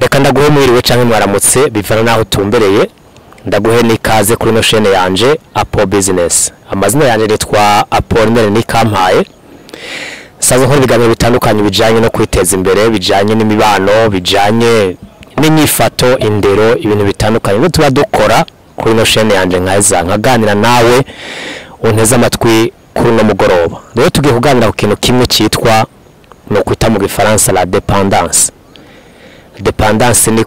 Reka ndaguhe mwiriwe canke mwaramutse bivana naho utumbereye, ndaguhe n'ikaze kuri ino chaîne yanje Apo Business. Amazina yanje nitwa Apollinaire Nikampaye. Saza nkora ibiganiro bitandukanye bijanye no kwiteza imbere, bijanye n'imibano, bijanye n'inyifato, indero, ibintu bitandukanye ibyo tuba dukora kuri ino chaîne yanje, nkaza nkaganira nawe unteze amatwi kuri uno mugoroba. Rero tugiye kuganira ku kintu kimwe cyitwa, no kwita mu gifaransa, la dépendance. Dépendance ni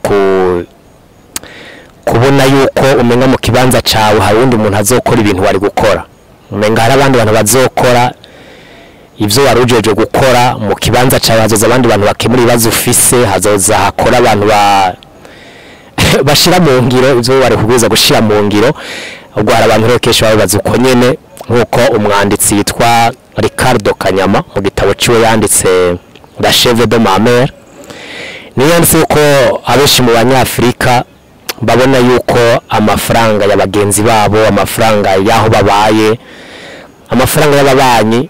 kubona yuko umenga mu kibanza cawe hari uwundi muntu azokora ibintu wari gukora, umenga hari abandi bantu bazokora ivyo wari ujeje gukora. Mu kibanza cawe hazoza abandi bantu bakemura ibibazo ufise, hazoza hakora abantu bashira mu ngiro ivyo wari kubwiza gushira mu ngiro. Ubwo hari abantu rero kenshi babibaza uko nyene, nk'uko umwanditsi yitwa Ricardo Kanyama mu gitabo ciwe yanditse La Chèvre de ma mère, niyo yanditse yuko abenshi mu Banyafurika babona yuko amafaranga ya bagenzi babo, amafaranga y'aho babaye, amafaranga y'ababanyi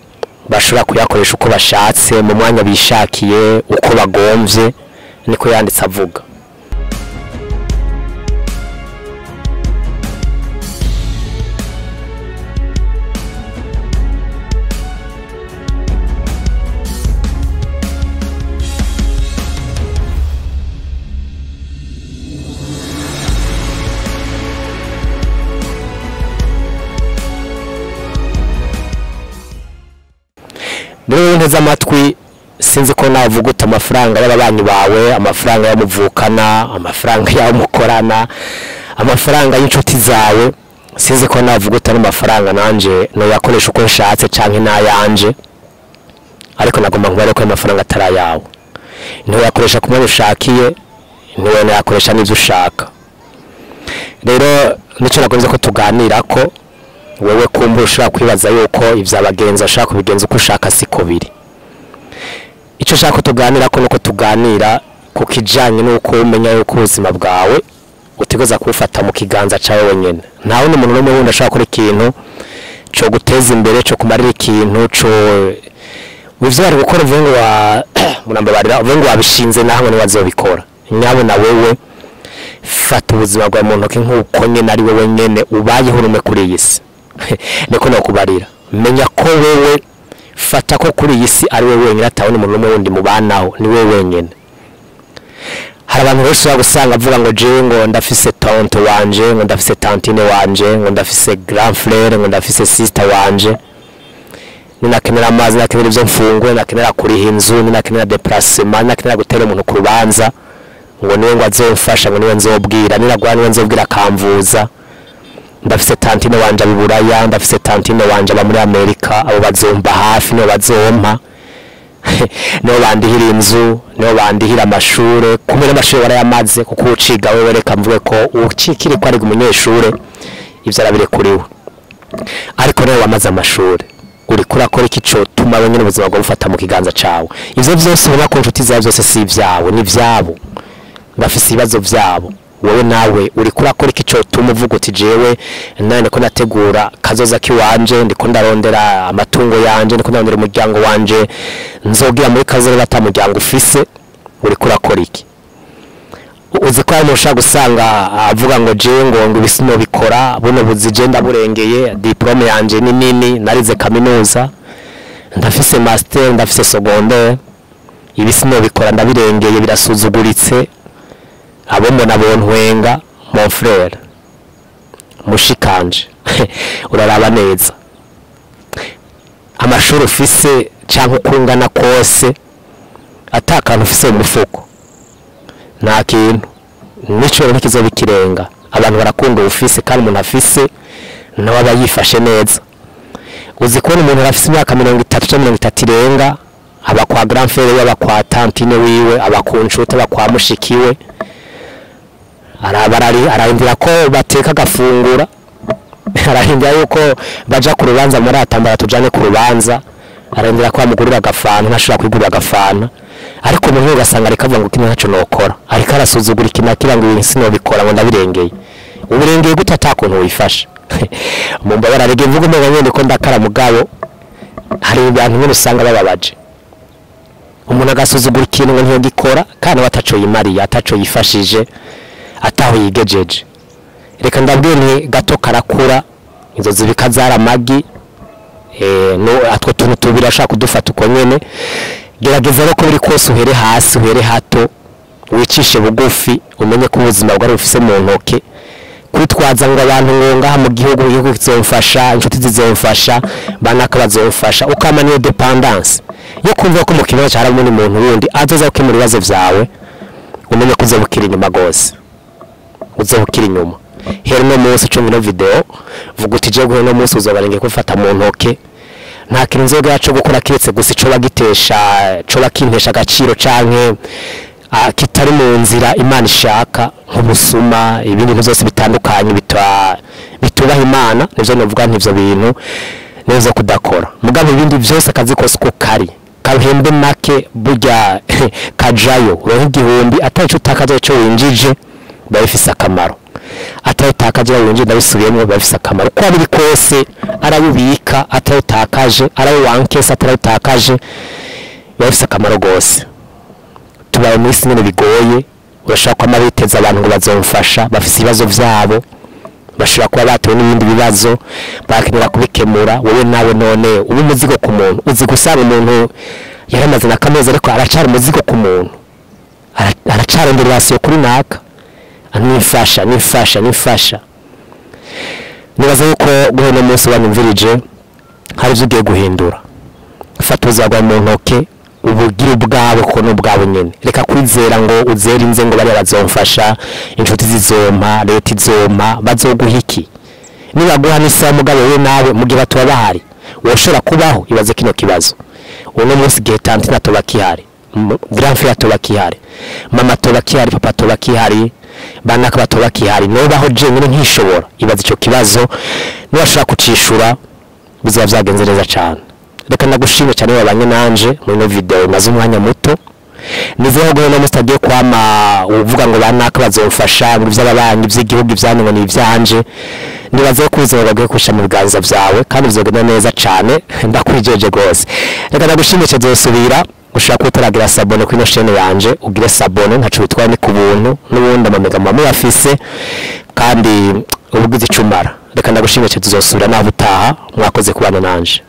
bashobora kuyakoresha uko bashatse, mu mwanya bishakiye, uko bagomvye. Niko yanditse avuga. Rero nteze amatwi, sinzi ko navuga uta amafaranga y'ababanyi bawe, amafaranga y'amuvukana, amafaranga y'abo mukorana, amafaranga y'inshuti zawe, sinzi ko navuga uta amafaranga nanje noyakoresha uko nshatse canke n'ayanje. Ariko nagomba nkubare ko ayo mafaranga atari ayawe, ntiwayakoresha ku mwanya ushakiye, ntiwanayakoresha n'ivyo ushaka. Rero nico nagombye ko tuganira, ko wewe kumva ushobora kwibaza yuko ivya bagenzi ushaka kubigenza uko ushaka, siko biri. Icyo ushaka ko tuganira ko nuko tuganira ku kijanye n'uko umenya yuko ubuzima bwawe utegereza kubufata mu kiganza cawe wenyene. Nta wundi muntu n'umwe wundi ashobora gukora ikintu co guteza imbere, co kumarira ikintu, co ivyo bari gukora, uvuge ngo wa murambabarira, uvuge ngo wabishinze naho ngo bazobikora. Nyabo na wewe fata ubuzima bwawe mu ntoki nk'uko nyene ari wewe nyene ubayeho rumwe kuri iyi si. Niko nokubarira, menya ko wewe, fata ko kuri iyi si ari wewe wenyine, atawundi muntu n'umwe wundi mubanaho, ni wewe wenyene. Hari abantu benshi ushobora gusanga avuga ngo jewe ngo ndafise tante wanje, ngo ndafise tantine wanje, ngo ndafise grand frère, ngo ndafise sister wanje, ninakenera amazi, ninakenera ivyo mfungura, ninakenera kuriha inzu, ninakenera déplacement, ninakenera gutera umuntu ku rubanza, ngo niwe ngo azomfasha, ngo niwe nzobwira, ninagwara niwe nzobwira akamvuza, ndafise tantine wanje aba i Buraya, ndafise tantine wanje aba muri Amerika, abo bazomba hafi, nibo bazompa, nibo bandihira inzu, nibo bandihira amashure. Kumwe n'amashure warayamaze, kuko uciga wewe, reka mvuge ko ukikiri ko ari umunyeshure, ivyo arabirekuriwe. Ariko rero wamaze amashure, uriko urakora iki cotuma wenyene ubuzima bwawe bufata mu kiganza cawe? Ivyo vyose ubona ku nshuti zawe vyose si ivyawe, ni ivyabo, bafise ibibazo vyabo. Wowe nawe uriko urakora iki cotuma uvuga uti jewe nane ndiko ndategura kazoza kiwanje, ndiko ndarondera amatungo yanje, ndiko ndarondera umuryango wanje nzogira muri kazoza? Ata muryango ufise, uriko urakora iki? Uzi ko hari umuntu ushobora gusanga avuga ngo jewe ngo ibisino bikora buno buzi je ndaburengeye, diplôme yanje ni nini, narize kaminuza, ndafise master, ndafise secondaire, ibisino bikora ndabirengeye, birasuzuguritse, abo mbona bontwenga. Mon frère, mushikanje, uraraba neza amashuri ufise canke uko ungana kose, ata kantu ufise mu mufuko, nta kintu nico ntikizoba ikirenga. Abantu barakunda ufise, kandi umuntu afise nawe aba yifashe neza. Uzi kubona umuntu afise imyaka 30 canke 30 irenga, aba kwa grand frère wiwe, aba kwa tantine wiwe, aba ku nshuti, aba kwa mushiki we, araba ararindira ko bateka agafungura, ararindira yuko baja ku rubanza, muri atambara tujane ku rubanza, ararindira ko bamugurira agafanta, ntashobora kwigurira agafanta. Ariko umuntu ugasanga ariko avuga ngo kino ntaco nokora, ariko arasuzugura iki na kiriya, ngo ibintu sinobikora, ngo ndabirengeye. Ubirengeye gute ata kuntu wifashe? Mumbabara rege mvuga umenga nyene ko ndakara, mugabo hari abantu nyene usanga bababaje. Umuntu agasuzugura ikintu ngo ntiyogikora, kandi we ataco yimariye, ataco yifashije, ataho yigejeje. Reka ndabwire nti gato karakura, inzozi bikazara amagi, no atwo tuntu tubiri ashaka kudufata uko nyene. Gerageza rero ko biri kose uhere hasi, uhere hato, wicishe bugufi, umenye ko ubuzima bwari bufise mu ntoke. Kwitwaza ngo abantu ngo ngaha mu gihugu, igihugu kizomfasha, inshuti zizomfasha, banaka bazomfasha, ukama niyo dependance yo kumva ko mu kibanza cyari umuntu wundi azoza gukemura ibibazo vyawe, umenye ko uzobukira inyuma gose, uzobukira inyuma. Hera uno munsi ucumva ino video, vuga uti jewe uno munsi uzobarenge gufata mu ntoke, nta kintu nzoga cyo gukora kiretse gusa ico bagitesha, ico bakintesha agaciro canke kitari mu nzira Imana ishaka, nk'ubusuma, ibindi bintu byose bitandukanye bitubaha Imana, nivyo novuga ntivyo bintu nivyo kudakora. Mugabo ibindi byose akazi kose uko kari kahembe make, burya kajayo uronka igihumbi atari ico utakaje ico winjije, biba bifise akamaro. Atari utakaje winjije, ndabisubiyemo, biba bifise akamaro. Uko biri kose arabubika, atari utakaje, arabiwankesa, atari utakaje, biba bifise akamaro gose. Tubaye mu isi nyene bigoye, urashobora kwama biteza abantu ngo bazomfasha, bafise ibibazo vyabo, bashobora kuba batewe n'ibindi bibazo bakenera kubikemura. Wowe nawe none uba umuzigo ku muntu, uzi gusanga umuntu yaramaze na kamezi ariko aracari umuzigo ku muntu, aracarondera irasiyo kuri naka, nifasha nifasha nifasha. Nibaza yuko guhera uno munsi wanyumvirije hari ivyo ugiye guhindura. Fata ubuzima bwawe mu ntoke, ubugire ubwawe kuko ni ubwawe nyene. Reka kwizera ngo uzere inze ngo bariya bazomfasha, inshuti zizompa, leta izompa, bazoguha iki? Nibaguha n'isaha mugabo wewe nawe mu gihe batoba bahari, woshobora kubaho? Ibaze kino kibazo. Uno munsi igihe tantine atoba akihari, grand frère atoba akihari, mama atoba akihari, papa atoba akihari, banaka batoba akihari, nobaho jenyine nkishobora? Ibaze ico kibazo, niwashobora kucishura bizaba vyagenze neza cane. Reka ndagushime cyane wabanye nanje muri ino video maze umwanya muto. Nizeye ko uno munsi utagiye kwama uvuga ngo banaka bazomfasha, ngo ivy'ababanyi, ivy'igihugu, ivyanyu ngo ni ivyanje. Nibaze ko ubuzima bwawe kusha mu biganza vyawe kandi bizogenda neza cane, ndakwijeje gose. Reka ndagushime cyane, tuzosubira. Ushaka ko utaragira s'abonner kuri ino chaîne yanje, ugire s'abonner, ntaco bitwaye, ni ku buntu, n'ubundi amamega muba muyafise kandi ubugize icumara. Reka ndagushime cyane, tuzosubira naho utaha. Mwakoze kubana nanje.